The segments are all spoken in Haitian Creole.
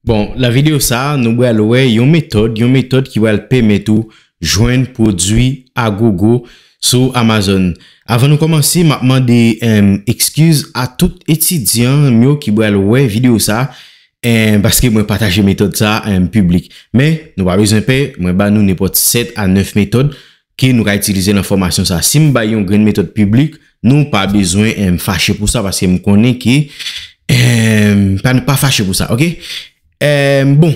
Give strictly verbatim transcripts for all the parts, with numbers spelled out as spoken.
Bon, nan videyo sa a, nou pral wè yon metòd, yon metòd ki pral pèmèt ou jwenn pwodui agogo sou Amazon. Avan nou kòmanse, m ap mande em, eskiz a tout etidyan m yo ki pral wè videyo sa a, em, paske mwen pataje metòd sa a em, piblik. Men, nou pa bezwen pè, mwen ba nou nenpòt sèt a nèf metòd ke nou ka itilize nan fòmasyon sa a. Si m bay yon grenn metòd piblik, nou pa bezwen em, fache pou sa, paske m konnen ke em, pa, pa fache pou sa, oke? Em, bon,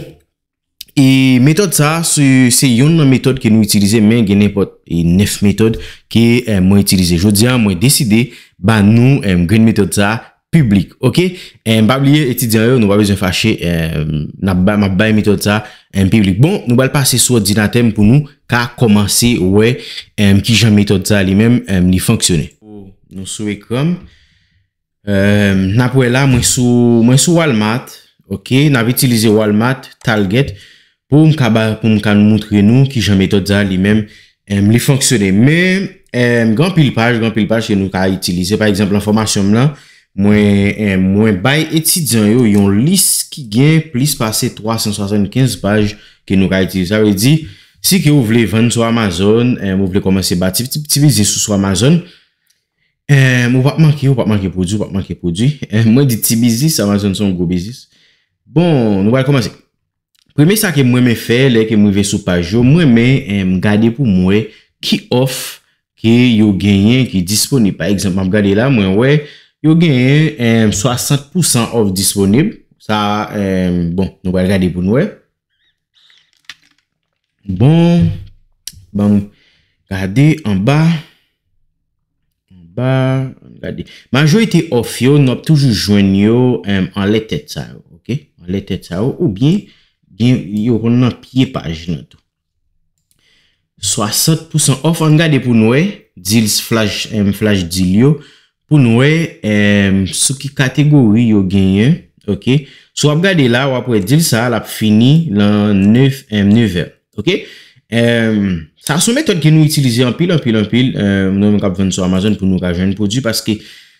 e metòd sa a, se, se youn nan metòd ke nou itilize, men gen nenpòt e nèf metòd ke em, mwen itilize. Jodi a, mwen deside ba nou em, grenn metòd sa a piblik, oke? Em, pa bliye, etidyan yo, nou pa bezwen fache, em, n ap ba, m ap bay metòd sa a em, piblik. Bon, nou pral pase sou òdinatè m pou nou ka kòmanse wè em, kijan metòd sa a li menm em, li fonksyone. Nou sou ekran m. Em, n ap wè la, mwen sou, mwen sou Walmart, oke? N ap itilize Walmart, Target, pou m ka ba, pou m ka moutre nou kijan metòd sa a li menm em, li fonksyone. Men, em, gen anpil paj, gen anpil paj ke nou ka itilize. Pa egzanp, nan fòmasyon m lan, mwen, em, mwen bay etidyan yo yon lis ki gen plis pase twa san swasannkenz paj ke nou ka itilize. Sa vle di, si ke ou vle vann sou Amazon, em, ou vle kòmanse ba ti, ti, ti biznis ou sou Amazon, em, ou p ap manke, ou p ap manke pwodui, ou p ap manke pwodui. Em, mwen di ti biznis, Amazon se yon gwo biznis. Bon, nou pral kòmanse. Premye sa ke mwen renmen fè lè ke mwen rive sou paj yo, mwen renmen em, gade pou mwen ki òf ke yo genyen ki disponib. Pa egzanp, m ap gade la, mwen wè yo genyen em, swasant pousan òf disponib. Sa, em, bon, nou pral gade pou nou wè. Bon, ban m gade anba. Anba, ann gade. Majorite òf yo, n ap toujou jwenn yo em, anlè tèt sa yo, oke? Anlè tèt sa yo, oubyen gen, yo konn nan pye paj lan tou. Swasant pousan òf, ann gade pou n wè, deals flash, em, flash deal yo, pou n wè em, sou ki kategori yo genyen, oke? Si w ap gade la, w ap wè deal sa a, l ap fini nan nèf, em, nèf è, oke? Em, sa se yon metòd ke nou itilize anpil, anpil, anpil, em, nou menm k ap vann sou Amazon pou nou ka jwenn pwodui, paske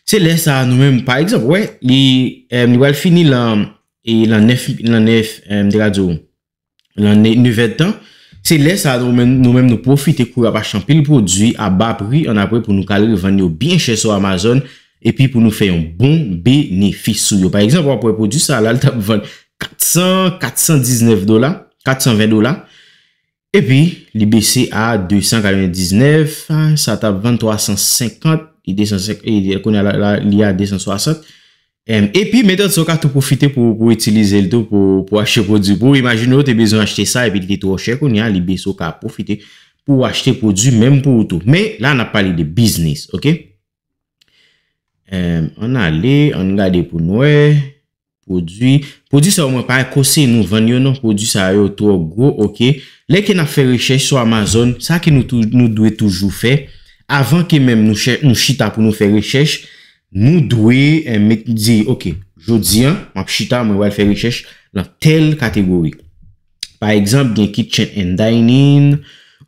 se lè sa a nou menm, pa egzanp, wè, li, em, li pral fini lan, e lan nèf, lan nèf, em, m te ka di w, lan ne-, nèf èdtan, se lè sa a nou menm, nou menm nou pwofite kouri ap achte anpil pwodui a ba pri, annapre pou nou ka al revann yo byen chè sou Amazon, epi pou nou fè yon bon benefis sou yo. Pa egzanp, w ap wè pwodui sa a la, li t ap vann kat san, kat san diznèf dola, kat san ven dola, epi li bese a de san katrevendiznèf, sa t ap vann twa san senkant, li de san senkant, e kounye a la, la, li a de san swasant. Em, epi, metòd sa, ou ka tou pwofite pou, pou itilize l tou, pou, pou achte pwodui. Pou imajine w te bezwen achte sa, epi li te twò chè, kounye a, li bese, ou ka pwofite pou w achte pwodui, menm pou ou tou. Men, la, n ap pale de biznis, oke? Em, ann ale, ann gade pou n wè. Pwodui, pwodui sa yo, mwen pa konseye nou vann yo, non. Pwodui sa yo twò gwo, oke? Lè ke n ap fè rechèch sou Amazon, sa ke nou tou, nou dwe toujou fè, avan ke menm nou chè, nou chita pou nou fè rechèch, nou dwe, eh, met, di, oke, jodi a, m ap chita, mwen pral fè rechèch nan tèl kategori. Pa egzanp, gen kitchen and dining.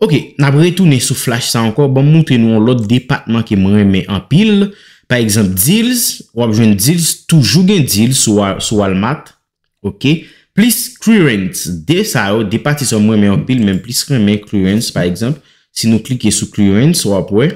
Oke, n ap retounen sou flash sa ankò. Ban m moutre nou yon lòt depatman ke mwen renmen anpil. Pa egzanp, deals. W ap jwenn deals, toujou gen deals sou Wa-, sou Walmart. Oke. Plis clearance. De sa yo, de pati sa yo mwen renmen anpil, men m plis renmen clearance, pa egzanp. Si nou klike sou clearance, w ap wè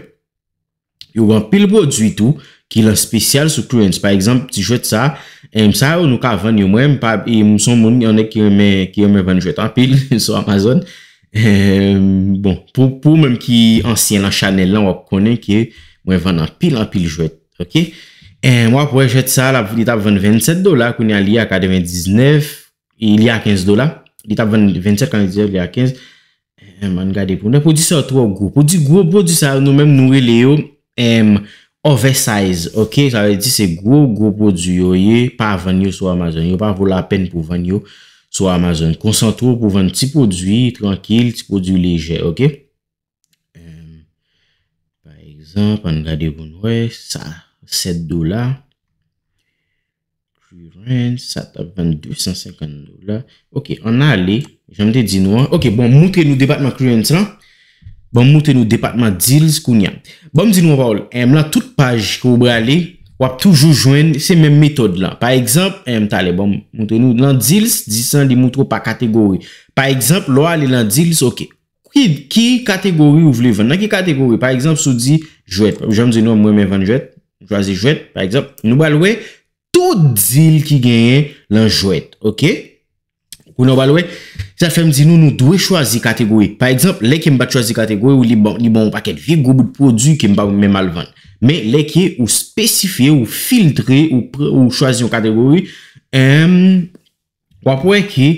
yo gen anpil pwodui tou ki lan espesyal sou clearance. Pa egzanp, ti jwèt sa, em, sa yo nou ka vann yo. Mwen, m pa, e, m se yon moun, yon nèg ki renmen, ki renmen vann jwèt anpil sou Amazon. Em, bon, pou, pou ou menm ki ansyen lan chanèl lan, w ap konnen ke mwen vann anpil, anpil jwèt. Oke? Em, w ap wè jwèt sa, l ap, li t ap vann vennsèt dola, kounye a li a katrevendiznèf, e li a kenz dola. Li t ap vann vennsèt, kounye a li a kenz. Em, ann gade pou nou. Pwodui sa yo twò gwo. Pwodui gwo, pwodui sa yo, nou menm nou rele yo, em, oversize, oke? Sa vle di se gwo, gwo pwodui yo ye, pa vann yo sou Amazon. Yo pa vo lapèn pou vann yo sou Amazon. Konsantre w pou vann ti pwodui, trankil, ti pwodui lejè, oke? Em, pa egzanp, ann gade pou nou wè, sa, sèt dola. Clearance, sa t ap vann de san senkant dola. Oke, ann ale, jan m te di nou an. Oke, bon, m moutre nou depatman clearance lan. Bon, m moutre nou depatman deals kounye a. Bon, m di nou yon pawòl. Em, lan tout paj ke w prale, w ap toujou jwenn se menm metòd lan. Pa egzanp, em, talè, bon, m montre nou nan deals, dis lan, li montre w pa kategori. Pa egzanp, lè w ale nan deals, ok. Ki, ki kategori ou vle vann? Nan ki kategori? Pa egzanp, si w di jwèt, jan m di nou, mwen renmen vann jwèt, m chwazi jwèt, pa egzanp, nou pral wè tout deal ki genyen lan jwèt, ok? Kounye a w pral wè, sa fè m di nou, nou dwe chwazi kategori. Pa egzanp, lè ke m pa t chwazi kategori, ou li ban, li ban yon pakèt vye gwo bout pwodui ke m pa menm al vann. Men lè ke ou espesifye, ou filtre, ou pr-, ou chwazi yon kategori, em, w ap wè ke,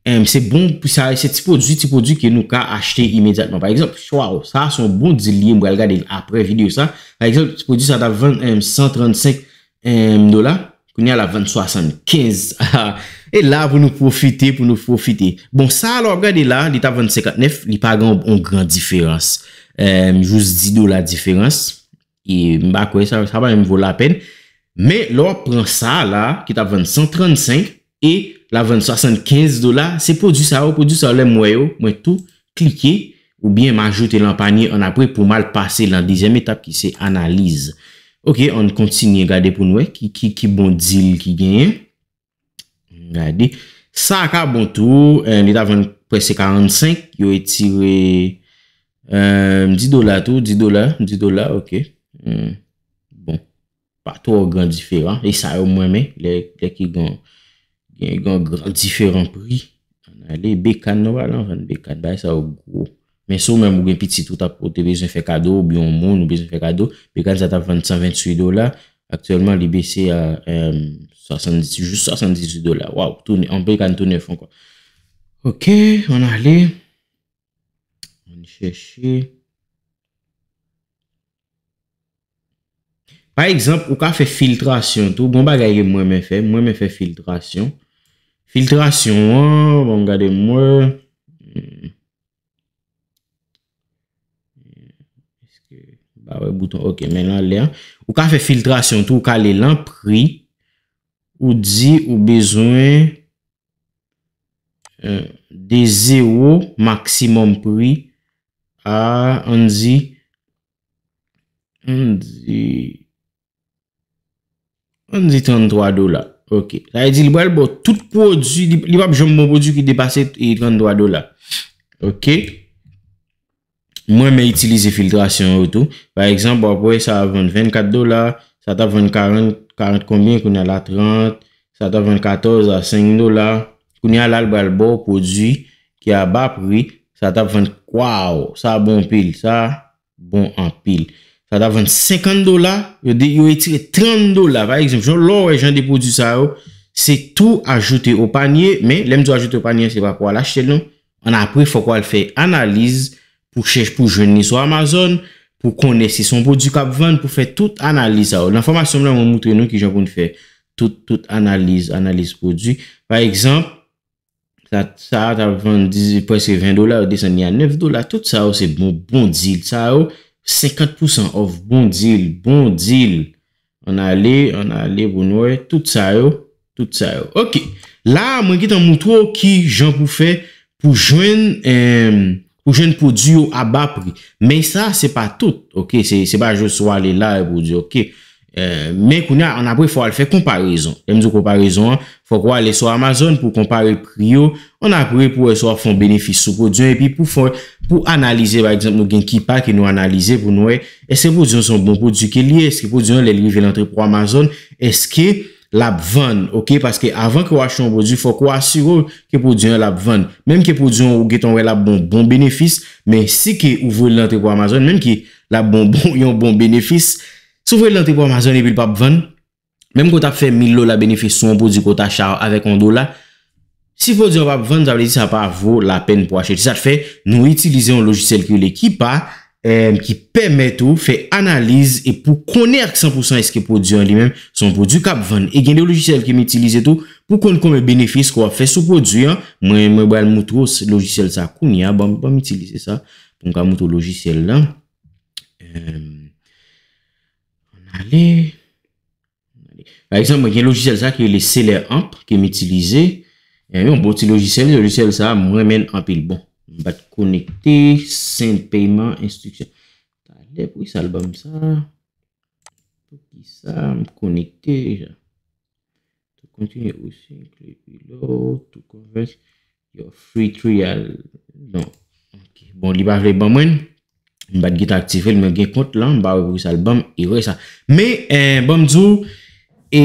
em, se bon pou sa, se ti pwodui, ti pwodui ke nou ka achte imedyatman. Pa egzanp, waw, sa se yon bon deal li ye, m pral gade l apre videyo sa. Pa egzanp, ti pwodui sa t ap vann, em, san trannsenk, em, dola. Kounye a l ap vann swasannkenz. E la pou nou pwofite, pou nou pwofite. Bon, sa a lè w ap gade la, li t ap vann senkantnèf, li pa gen yon, yon gran diferans. Em, jis dis dola diferans. E m pa kwè sa, sa pa menm vo lapèn. Men lè w ap pran sa a la, ki t ap vann san trannsenk, e l ap vann swasannkenz dola, se pwodui sa yo, pwodui sa yo, lè m wè yo, mwen tou klike, oubyen m ajoute lan panye annapre pou m al pase lan dezyèm etap ki se analiz. Ok, ann kontinye gade pou n wè ki, ki, ki bon deal ki genyen. Gade. Sa ka bon tou, eh, li ta vann prèske karannsenk, yo etire, eh, dis dola tou, dis dola, dis dola, ok. Hmm. Bon, pa twò gran diferan, e sa yo m renmen, lè, lè ki gen, gen, gen gran diferan pri. Ann ale, bekàn, nou pa nan vann bekàn, bagay sa yo gwo. Men si w menm ou gen pitit ou t ap, ou te bezwen fè kado, oubyen yon moun ou bezwen fè kado, bekàn sa t ap vann san venntuit dola, aktyèlman li bese a, em, swasanndis, jis swasanndizuit dola. Waw, tou nè-, yon bekàn tou nèf ankò. Ok, ann ale. Ann chèche. Pa egzanp, ou ka fè filtrasyon tou. Gon bagay ke mwen renmen fè, mwen renmen fè filtrasyon. Filtrasyon an, bon, gade mwen. Hmm. Èske m pa wè bouton? Ok, men l anlè a. Ou ka fè filtrasyon tou, ou ka ale lan pri, ou di ou bezwen, eh, de zewo maksimòm pri a, ann di, ann di, ann di tranntwa dola. Ok. Sa vle di li pral ba w tout pwodui, li, li p ap janm ba w pwodui ki depase, e, tranntwa dola. Ok. Mwen renmen itilize filtrasyon yo tou. Pa egzanp, w ap wè sa ap vann vennkat dola, sa t ap vann karant, karant konbyen, kounye a la trant, sa t ap vann katòz a senk dola. Kounye a la, l pral ba w pwodui ki a ba pri, sa t ap vann, waw, sa bon anpil, sa bon anpil. Sa t ap vann senkant dola, yo de, yo etire trant dola. Pa egzanp, jan, lè w wè jan de pwodui sa yo, se tou ajoute o panye, men lè m di w ajoute o panye, se pa pou w al achte l non. Annapre, fòk w al fè analiz pou chèche, pou jwenn li sou Amazon, pou konnen si se yon pwodui k ap vann, pou fè tout analiz sa yo. Nan fòmasyon m nan, mwen montre nou kijan pou n fè tout, tout analiz, analiz pwodui. Pa egzanp, sa, sa a t ap vann dis, prèske ven dola, yo desann li a nèf dola. Tout sa yo se bon, bon deal. Sa yo, senkant pousan off, bon deal, bon deal. Ann ale, ann ale pou n wè. Tout sa yo, tout sa yo. Ok. La, mwen gentan montre w kijan pou fè pou jwenn, em, pou jwenn pwodui yo a ba pri. Men sa, se pa tout. Ok, se, se pa jis w ale la epi w di, ok. Eh, men kounye a, annapre, fò w al fè konparezon. Lè m di w konparezon an, fòk w ale sou Amazon pou w konpare pri yo. Annapre, pou w wè si w ap fè yon benefis sou pwodui an, epi pou fè, pou analize, pa egzanp, nou gen Keepa ke nou analize pou nou wè, èske pwodui an se yon bon pwodui ke li ye? Èske pwodui an, lè li rive nan antrepo Amazon, èske l ap vann, ok? Paske avan ke w achte yon pwodui, fòk ou asire w ke pwodui an l ap vann. Menm ke pwodui an ou gentan wè l ap ba w bon benefis, men si ke ou voye l nan antrepo Amazon, menm ke l ap ba w bon, yon bon benefis, si w voye l nan antrepo Amazon epi l p ap vann, menm ke w t ap fè mil dola benefis sou yon pwodui ke w t achte avèk yon dola, si pwodui an p ap vann, sa vle di sa pa vo lapèn pou achte. Se sa k fè nou itilize yon lojisyèl ki rele Keepa, em, ki pèmèt ou fè analiz e pou konnen ak san pousan èske pwodui an li menm se yon pwodui k ap vann. E gen de lojisyèl ke m itilize tou pou konn konbyen benefis ke w ap fè sou pwodui an. Mwen, mwen pral montre w se lojisyèl sa kounye a. Ban m, ban m itilize sa pou m ka montre w lojisyèl la. Em, ann ale. Pa egzanp, mwen gen lojisyèl sa ki rele Seller Amp ke m itilize. Eh, yon bon ti lojisyèl, lojisyèl sa, mwen renmen l anpil. Bon, m pa t konekte, send payment, enstriksyon. Talè, poukisa l ban m sa? Kisa m konekte deja? To continue using, click below to convert your free trial. Non. Ok. Bon, li pa vle ban mwen. M pa t gentan aktive l, mwen gen kont lan, m pa wè poukisa l ban m erè sa. Men, eh, ban m di w, e,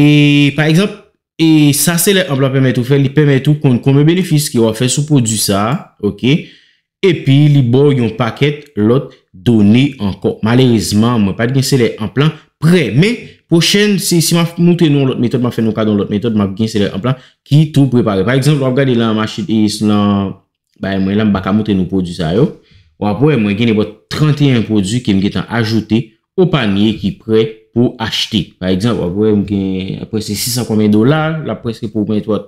pa egzanp, e sa Seller Amp lan pèmèt ou fè, li pèmèt ou konn konbyen benefis ke w ap fè sou pwodui sa, ok? Epi li ba w yon pakèt lòt done ankò. Malerezman, mwen pa t gen Seller Amp lan prè, men pwochèn, si, si m ap montre nou yon lòt metòd, m ap fè nou kado yon lòt metòd, m ap gen Seller Amp lan ki tou prepare. Pa egzanp, w ap gade lan machin, e, lan bay mwen la, m pa ka montre nou pwodui sa yo. W ap wè, mwen gen nenpòt trannteyen pwodui ke m gentan ajoute o panye ki prè pou achte. Pa egzanp, w ap wè, m gen prèske sis san konbyen dola, l ap prèske pou mwen twò.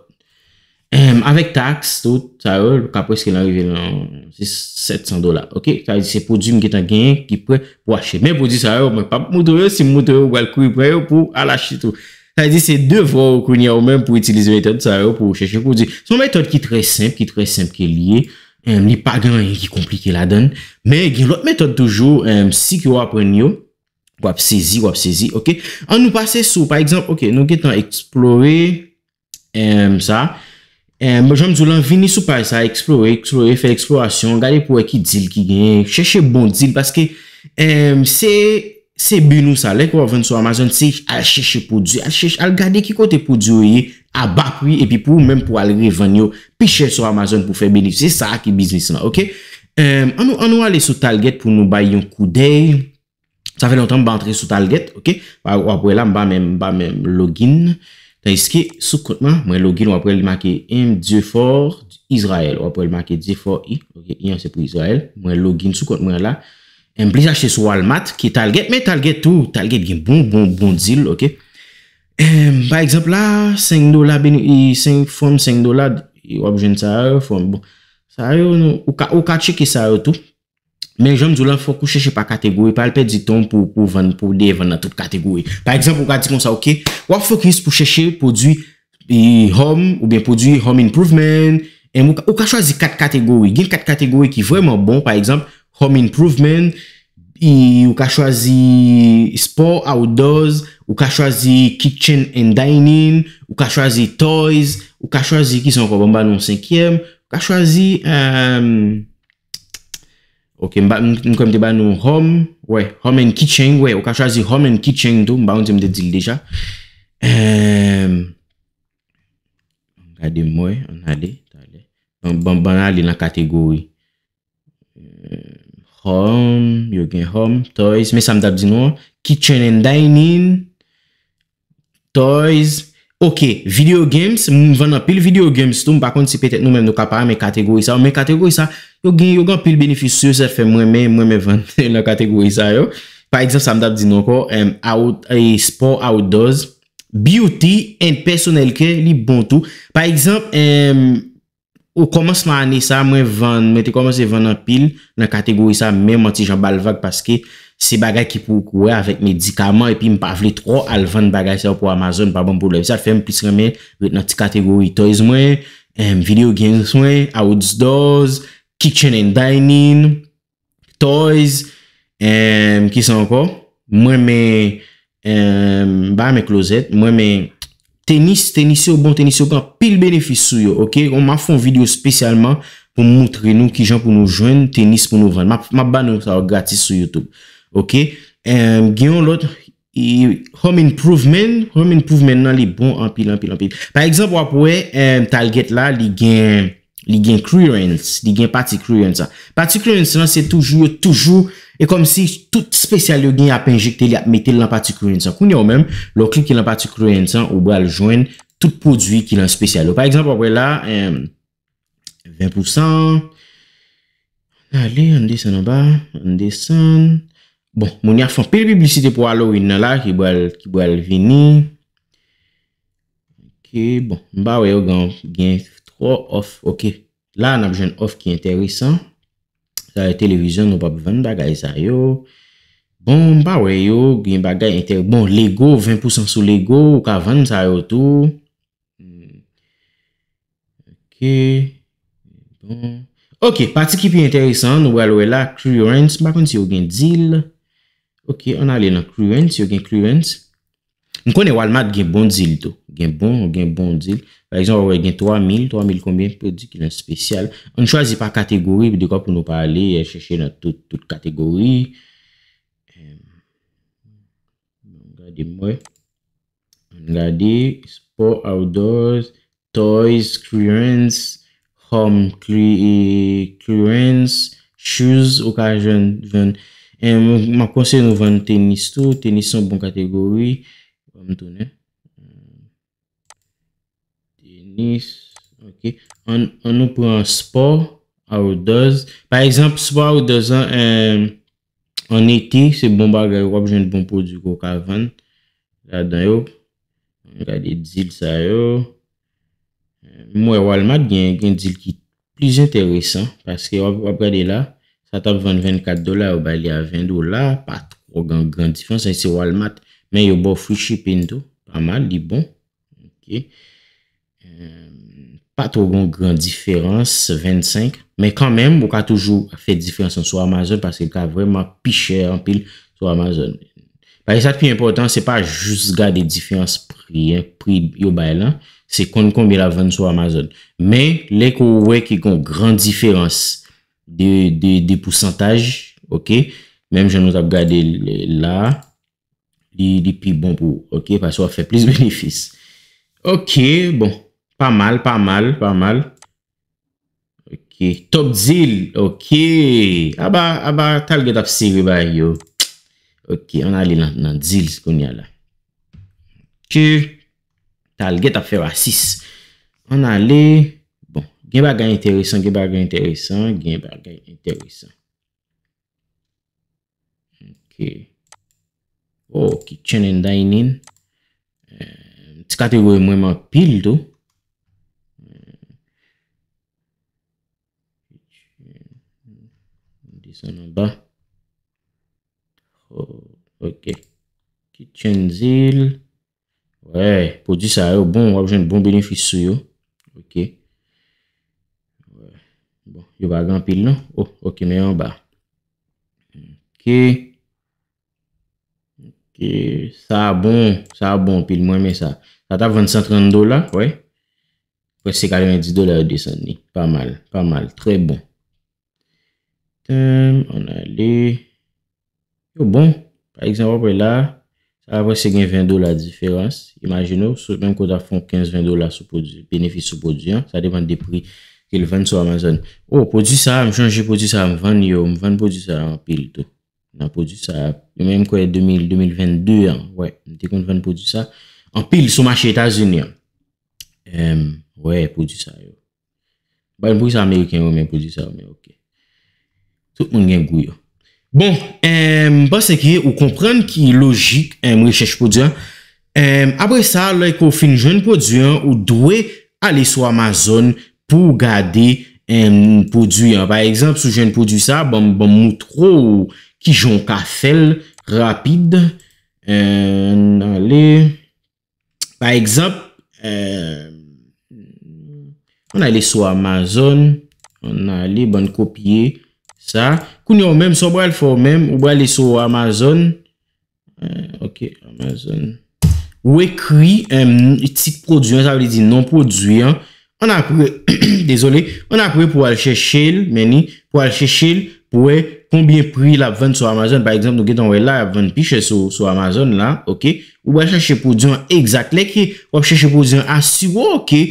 Em, avèk taks, tout sa yo, ka prèske nan rive nan sèt san dola. Ok? Sa vle di se pwodui m gentan genyen ki prè pou achte. Men pwodui sa yo, mwen p ap montre yo, si m montre yo, ou pral kouri pran yo pou al achte tou. Sa vle di se devwa w kounye a ou menm pou itilize metòd sa yo pou w chèche pwodui. Se yon metòd ki trè senp, ki trè senp ke li ye. Em, li pa gen anyen ki konplike ladan l. Men gen lòt metòd toujou, em, si ke w aprann yo, w ap sezi, w ap sezi, ok? An nou pase sou, pa egzanp, ok, nou gentan eksplore, em, sa. Em, jan m di w lan, vini sou paj sa, eksplore, eksplore, fè eksplorasyon, gade pou wè ki deal ki genyen, chèche bon deal, paske, em, se, se bi nou sa. Lè ke w ap vann sou Amazon, se al chèche pwodui, al chèche, al gade ki kote pwodui yo ye, a ba pri, epi pou ou menm pou al revann yo pi chè sou Amazon pou fè benefis. Se sa ki biznis lan, ok? Em, an nou, an nou ale sou Target pou nou bay yon koudèy. Sa fè lontan m pa antre sou Target, ok? W ap wè la, m pa menm, m pa menm login. Tandiske sou kont mwen, mwen login, w ap wè li make M Dieu fort Israël. W ap wè li make Dieu fort I, ok? I an se pou Izrayèl. Mwen login sou kont mwen la. M plis achte sou Walmart ke Target, men Target tou, Target gen bon, bon, bon deal, ok? Em, pa egzanp la, senk dola, bene-, e, senk, from senk dola, e, w ap jwenn sa yo, from, bon, sa yo, nou, ou ka, ou ka tcheke sa yo tou. Men jan m di w lan, fòk ou chèche pa kategori, pa al pèdi tan w pou, pou vann, pou deye vann nan tout kategori. Pa egzanp, ou ka di konsa, ok, w ap fokis pou chèche pwodui, e, home, oubyen pwodui home improvement, e, ou ka, ou ka chwazi kat kategori. Gen kat kategori ki vrèman bon, pa egzanp, home improvement, e, ou ka chwazi sport outdoors, ou ka chwazi kitchen and dining, ou ka chwazi toys, ou ka chwazi, kisa ankò, ban m ba nou senkyèm, ou ka chwazi, em, ok, m ba, m, m kwè m te ba nou home, wè, home and kitchen, wè, ou ka chwazi home and kitchen tou, m pa konn si m te di l deja. Em, gade m wè, ann ale, talè. Ban, ban, ban ale nan kategori. Em, home, yo gen home, toys, men sa m t ap di nou an, kitchen and dining, toys. Ok, video games, m vann anpil video games tou, m pa konn si petèt nou menm nou ka pa renmen kategori sa yo, men kategori sa, yo gen, yo gen anpil benefis sou yo, sa fè m renmen, m renmen vann nan kategori sa yo. Pa egzanp, sa m t ap di nou ankò, em, out, e, sport outdoors, beauty and personal care, li bon tou. Pa egzanp, em, o kòmansman ane sa, mwen vann, mwen te kòmanse vann anpil nan kategori sa, men m an ti jan ba l vag paske se bagay ki pou wè avèk medikaman, epi m pa vle twò al vann bagay sa yo pou Amazon, pa ban m pwoblèm. Sa fè m plis renmen ret nan ti kategori toys mwen, em, video games mwen, outdoors, kitchen and dining, toys, em, kisa ankò? Mwen renmen, em, m pa renmen klozèt, mwen renmen tenis, tenis yo bon, tenis yo gen anpil benefis sou yo, ok? M ap fè yon videyo espesyalman pou m montre nou kijan pou nou jwenn tenis pou nou vann. M ap, m ap ba nou sa yo gratis sou YouTube, ok? Em, gen yon lòt, e, home improvement, home improvement nan li bon anpil, anpil, anpil. Pa egzanp, w ap wè, em, Target la, li gen, li gen clearance, li gen pati clearance la. Pati clearance lan, se toujou, yo toujou, e kòmsi tout espesyal yo gen, y ap enjekte li, y ap mete l nan pati clearance lan. Kounye a ou menm, lè w klike nan pati clearance lan, ou pral jwenn tout pwodui ki nan espesyal yo. Pa egzanp, w ap wè la, em, ven pou san. Ale, ann desann anba, ann desann. Bon, moun y ap fè anpil piblisite pou Halloween nan la, ki pral, ki pral vini. Ok, bon, m pa wè yo gen, gen twò off. Ok, la n ap jwenn off ki enteresan. Sa yo televizyon, nou p ap vann bagay sa yo. Bon, m pa wè yo gen bagay enteresan. Bon, Lego, ven pou san sou Lego, ou ka vann sa yo tou. Hmm. Ok. Bon. Ok, pati ki pi enteresan, nou pral wè la, clearance. M pa konn si yo gen deal. Ok, ann ale nan clearance, yo gen clearance. M konnen Walmart gen bon deal tou. Gen bon, gen bon deal. Pa egzanp, w ap wè gen twa mil, twa mil konbyen pwodui ki nan espesyal. Ann chwazi pa kategori, dekwa pou nou pa ale, eh, chèche nan tout, tout kategori. Em, Ann gade m wè. Ann gade sport, outdoors, toys, clearance, home cle-, eh, clearance, shoes, ou ka jwenn, jwenn. Em, m ap konseye nou vann tenis tou. Tenis se yon bon kategori. Ban m tounen. Tenis, ok. Ann, ann nou pran sport, outdoors. Pa egzanp, sport outdoors lan, em, ann ete, se bon bagay, w ap jwenn bon pwodui ke w ka vann ladan yo. Ann gade deal sa yo. M wè Walmart gen, gen deal ki plis enteresan, paske w ap, w ap gade la, sa t ap vann vennkat dola, yo bay li a ven dola, pa twò gen gran diferans, se Walmart, men yo ba w free shipping tou, pa mal, li bon. Ok. Em, pa twò gen gran diferans, vennsenk, men kanmenm, ou ka toujou fè diferans lan sou Amazon, paske l ka vrèman pi chè anpil sou Amazon. Paske sa k pi enpòtan, se pa jis gade diferans pri, en, pri yo bay lan, se konn konbyen l ap vann sou Amazon. Men, lè ke w wè ke gen yon gran diferans de, de, de pousantaj, ok, menm jan nou t ap gade l la, li, li pi bon pou ou, ok, paske w ap fè plis benefis. Ok, bon, pa mal, pa mal, pa mal. Ok, top deal, ok. Aba, aba, Target ap sere bagay yo. Ok, ann ale nan, nan deals kounye a la. Ok, Target ap fè rasis. Ann ale, bon, gen bagay enteresan, gen bagay enteresan, gen bagay enteresan. Ok. Oh, kitchen and dining. Eh, ti kategori mwen m anpil tou. Desann anba. Oh, ok. Kitchen deal. Wè, pwodui sa yo bon, w ap jwenn bon benefis sou yo. Ok. Wè. Bon, yo pa gen anpil non. Oh, ok, men anba. Ok. Ok, sa a bon, sa a bon anpil, mwen renmen sa. Sa t ap vann san trant dola, wè. Prèske katrevendis dola yo desann li. Pa mal, pa mal, trè bon. Tann, ann ale. Yo bon. Pa egzanp, w ap wè la, sa a prèske gen ven dola diferans. Imajine w, sou menm kote ap fè yon kenz ven dola sou pwodui, benefis sou pwodui an. Sa depann de pri ke l vann sou Amazon. Oh, pwodui sa a, m chanje pwodui sa a, m vann yo, m vann pwodui sa a anpil tou. Nan pwodui sa a, yo menm kwè de mil, de mil vennde an, wè, m te konn vann pwodui sa anpil sou mache Etazini an. Em, wè, pwodui sa yo. Bon, pou sa Ameriken yo renmen pwodui sa yo, men ok. Tout moun gen gou yo. Bon, em, m panse ke ou konprann ki lojik, em, rechèch pwodui an. Em, apre sa, lè ke w fin jwenn pwodui an, ou dwe ale sou Amazon pou w gade, em, pwodui an. Pa egzanp, si w jwenn pwodui sa, ban m, ban m moutre w kijan w ka fè l rapid. Em, ann ale. Pa egzanp, eh, ann ale sou Amazon, ann ale, bann kopye sa. Kounye a, ou menm, sa w pral fè w menm, ou pral ale sou Amazon. Eh, ok, Amazon. Ou ekri, em, tit pwodui an, sa vle di non pwodui an. Ann apre, dezole, ann apre pou w al chèche l, men ni, pou w al chèche l, pou wè konbyen pri l ap vann sou Amazon. Pa egzanp, nou gentan wè la, l ap vann pi chè sou, sou Amazon la, ok? Ou pral chèche pwodui an egzak. Lè ke w ap chèche pwodui an, asire w ke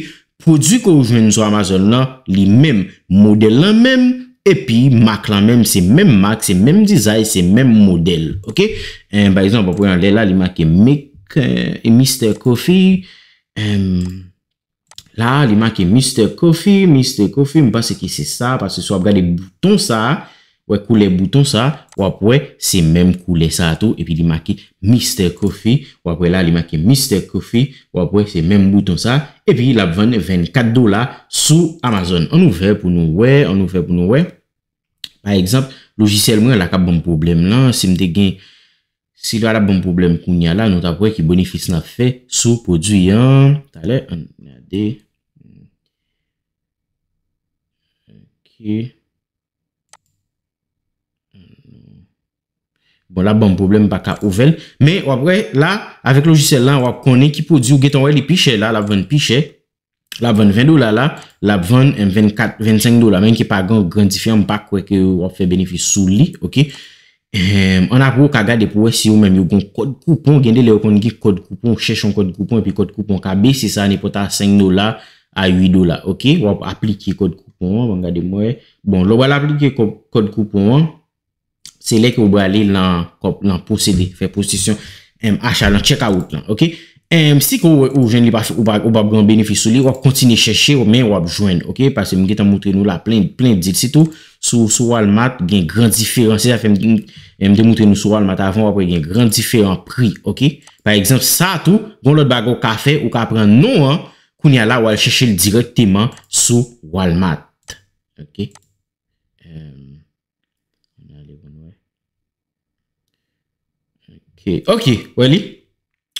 pwodui ke w jwenn sou Amazon lan, li menm, modèl lan menm, epi mak lan menm, se menm mak, se menm dizay, se menm modèl, ok? Eh, pa egzanp, w ap wè anlè la, li make Make, eh, Mister Coffee, em, La, li make Mister Coffee, Mister Coffee, m panse ke se sa, paske si w ap gade bouton sa, wè koulè bouton sa, w ap wè se menm koulè sa tou, epi li make Mister Coffee, w ap wè la, li make Mister Coffee, w ap wè se menm bouton sa, epi l ap vann vennkat dola sou Amazon. Ann ouvè pou nou wè, ann ouvè pou nou wè. Pa egzanp, lojisyèl mwen la k ap ban m pwoblèm lan, si m te gen Si l pa t ap ban m pwoblèm kounye a la, nou t ap wè ki benefis n ap fè sou pwodui an. Talè, ann gade. Ok. L ap ban m pwoblèm, m pa ka ouvè l. Men w ap wè la, avèk lojisyèl la, w ap konnen ki pwodui ou gentan wè li pi chè la, l ap vann pi chè. L ap vann ven dola la, l ap vann, em, vennkat, vennsenk dola. Menm ke pa gen gran diferans, m pa kwè ke w ap fè benefis sou li, oke? Em, ann apre, ou ka gade pou wè si ou menm yo gon kòd koupon. Gen de lè yo konn gen kòd koupon, ou chèche yon kòd koupon, epi kòd koupon ka bese sa nenpòt a senk dola, a uit dola, oke? W ap aplike kòd koupon an, ban m gade m wè. Bon, lè w pral aplike kò-, kòd koupon an, se lè ke w prale nan kòp, nan posede, fè posesyon, em, acha nan checkout lan, oke? Em, si ke w, ou jwenn li pa, ou pa, ou pa gen benefis sou li, w ap kontinye chèche, men w ap jwenn, oke? Paske m gentan moutre nou la plen, plen deal. Sitou sou, sou Walmart, gen gran diferans. Se sa fè m, m, m te moutre nou sou Walmart avan, w ap wè gen gran diferan pri, oke? Pa egzanp, sa tou, gon lòt bagay ou ka fè, ou ka pran non an, kounye a la, w al chèche l dirèkteman sou Walmart. Oke? Em, ann ale pou n wè. Oke, oke, wè li?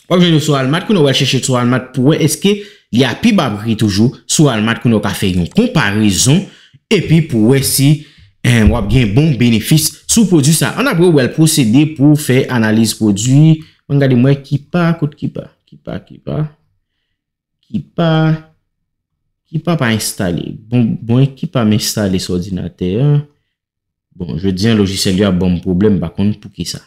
W ap jwenn yo sou Walmart, kounye a w al chèche sou Walmart pou wè èske li a pi ba pri toujou sou Walmart, kounye a w ka fè yon konparezon, epi pou wè si, em, w ap gen bon benefis sou pwodui sa. Ann apre, w al pwosede pou fè analiz pwodui. Ann gade m wè Kipa, kot Kipa? Kipa, Kipa. Kipa, Kipa pa enstale. Bon, bon, Kipa m enstale sou òdinatè an. Bon, jodi a, lojisyèl yo ap ban m pwoblèm, m pa konn poukisa.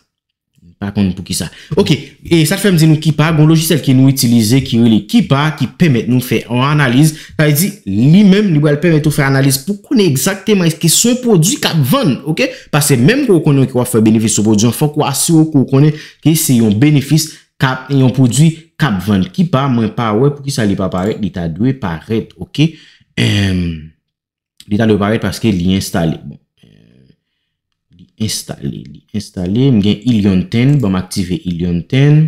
M pa konn poukisa. Oke, e sa k fè m di nou Kipa, gon lojisyèl ke nou itilize ki rele Kipa, ki pèmèt nou fè yon analiz. Sa vle di, li menm, li pral pèmèt ou fè analiz pou konnen egzakteman èske se yon pwodui k ap vann, oke? Paske menm ke w konnen ke w ap fè benefis sou pwodui an, fòk ou asire w ke w konnen ke se yon benefis k ap, yon pwodui k ap vann. Kipa, mwen pa wè poukisa li pa parèt, li ta dwe parèt, oke? Em, li ta dwe parèt paske li enstale. Bon, eh, li enstale, li enstale. M gen Ilion Ten, ban m aktive Ilion Ten.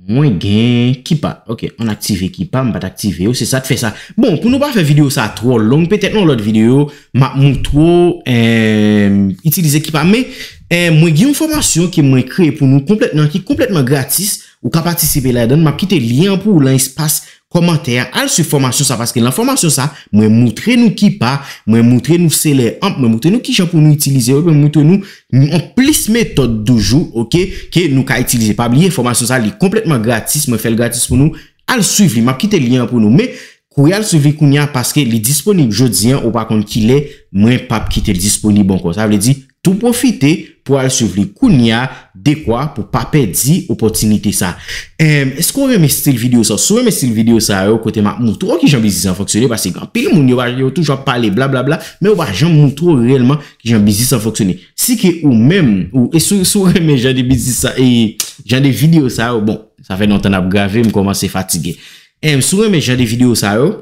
Mwen gen Kipa. Oke, ann aktive Kipa, m pa t aktive yo, se sa k fè sa. Bon, pou nou pa fè videyo sa twò long, petèt nan lòt videyo, m ap moutre w, em, itilize Kipa. Men, em, mwen gen yon fòmasyon ke mwen kreye pou nou konplètman, ki konplètman gratis. Ou ka patisipe ladan l. M ap kite lyen an pou ou lan espas kòmantè a. Al swiv fòmasyon sa, paske lan fòmasyon sa, mwen moutre nou Kipa, mwen moutre nou Seller Amp, mwen moutre nou kijan pou nou itilize yo, mwen moutre nou yon plis metòd toujou, oke, ke nou ka itilize. Pa bliye, fòmasyon sa, li konplètman gratis, mwen fè l gratis pou nou. Al swiv li, m ap kite lyen an pou nou. Men, kouri al swiv li kounye a, paske li disponib jodi a, ou pa konn kilè, mwen p ap kite l disponib ankò. Sa vle di, tou pwofite pou al swiv li kounye a, dekwa pou pa pèdi opòtinite sa. Em, èske w renmen stil videyo sa? Si w renmen stil videyo sa yo, kote m ap moutre w kijan biznis lan fonksyone, paske gen anpil moun yo pa, yo toujou ap pale blablabla, men yo pa janm moutre w reyèlman kijan biznis lan fonksyone. Si ke ou menm, ou, e si, si w renmen jan de biznis sa, e jan de videyo sa yo, bon, sa fè lontan n ap grave, m kòmanse fatige. Em, si w renmen jan de videyo sa yo,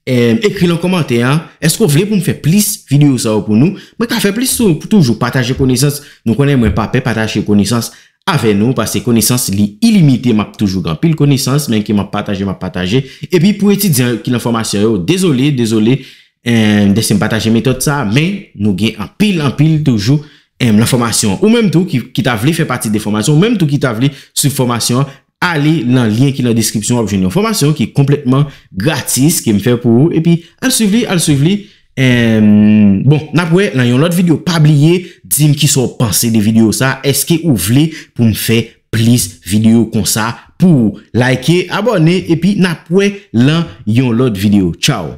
em, ekri lan kòmantè an, èske w vle pou m fè plis videyo sa yo pou nou? Mwen ka fè plis tou, pou toujou pataje konesans. Nou konnen mwen pa pè pataje konesans avè nou, paske konesans li ilimite, m ap toujou gen anpil konesans, men ke m ap pataje, m ap pataje. Epi pou etidyan ki lan fòmasyon yo, dezole, dezole, em, dèske m pataje metòd sa, men nou gen anpil, anpil toujou, em, lan fòmasyon. Ou menm tou ki, ki ta vle fè pati de fòmasyon, ou menm tou ki ta vle swiv fòmasyon an, ale nan lyen ki nan deskripsyon, w ap jwenn yon fòmasyon ki konplètman gratis ke m fè pou ou. Epi, al swiv li, al swiv li. Em, bon, n ap wè nan yon lòt videyo. Pa bliye, di m kisa w panse de videyo sa. Èske ou vle pou m fè plis videyo konsa pou ou? Like, abòne, epi n ap wè lan yon lòt videyo. Tchaw!